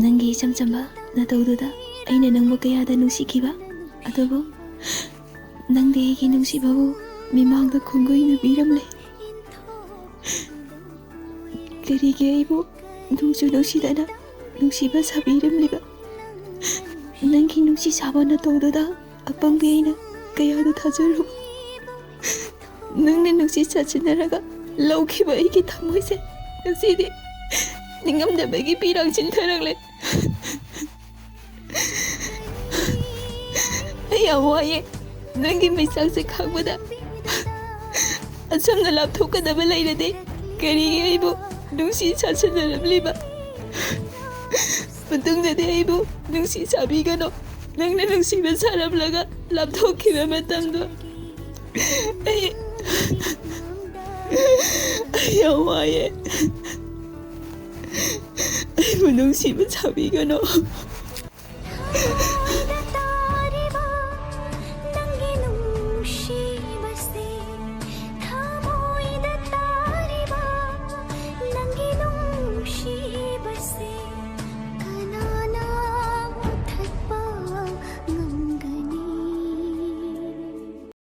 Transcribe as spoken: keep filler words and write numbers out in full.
ꯅꯪꯒꯤ ꯏꯆꯝ ꯆꯝꯕ ꯅꯇꯧꯗꯨꯗ ꯑꯩꯅ ꯅꯪꯕꯨ ꯀꯌꯥꯗ ꯅꯨꯡꯁꯤꯈꯤꯕ꯫ ꯑꯗꯨꯕꯨ ꯅꯪꯗꯤ ꯑꯩꯒꯤ ꯅꯨꯡꯁꯤꯕꯕꯨ ꯃꯤꯃꯥꯡꯗ ꯈꯣꯡꯒꯨꯏꯅ ꯄꯤꯔꯝꯂꯦ꯫ ꯀꯔꯤꯒꯤ ꯑꯩꯕꯨ ꯅꯨꯡꯁꯨ ꯅꯨꯡꯁꯤꯗꯅ ꯅꯨꯡꯁꯤꯕ ꯁꯥꯕꯤꯔꯝꯂꯤꯕ? ꯅꯪꯒꯤ ꯅꯨꯡꯁꯤ ꯁꯥꯕ ꯅꯇꯧꯗꯨꯗ ꯑꯄꯪꯕꯤ ꯑꯩꯅ ꯀꯌꯥꯗ ꯊꯥꯖꯔꯨꯕ? ꯅꯪꯅ ꯅꯨꯡꯁꯤ ꯆꯠꯁꯤꯟꯅꯔꯒ ꯂꯧꯈꯤꯕ ꯑꯩꯒꯤ ꯊꯃꯣꯏꯁꯦ ꯉꯁꯤꯗꯤ ꯅꯤꯡꯉꯝꯗꯕꯒꯤ ꯄꯤꯔꯥꯡ ꯆꯤꯟꯊꯔꯛꯂꯦ꯫ ꯑꯩ ꯌꯥꯝ ꯋꯥꯏꯑꯦ꯫ ꯅꯪꯒꯤ ꯃꯩꯆꯥꯛꯁꯦ ꯈꯥꯡꯕꯗ ꯑꯁꯨꯝꯅ ꯂꯥꯞꯊꯣꯛꯀꯗꯕ ꯂꯩꯔꯗꯤ ꯀꯔꯤꯒꯤ ꯑꯩꯕꯨ ꯅꯨꯡꯁꯤ ꯁꯥꯁꯤꯟꯅꯔꯝꯂꯤꯕ? ꯃꯇꯨꯡꯗꯗꯤ ꯑꯩꯕꯨ ꯅꯨꯡꯁꯤ ꯁꯥꯕꯤꯒꯅꯨ꯫ ꯅꯪꯅ ꯅꯨꯡꯁꯤꯕ ꯁꯥꯔꯝꯂꯒ ꯂꯥꯞꯊꯣꯛꯈꯤꯕ ꯃꯇꯝꯗꯣ ꯑꯩ ꯑꯩ ꯌꯥꯝ ꯋꯥꯏꯑꯦ꯫ ꯑꯩꯕꯨ ꯅꯨꯡꯁꯤꯕ ꯁꯥꯕꯤꯒꯅꯨ꯫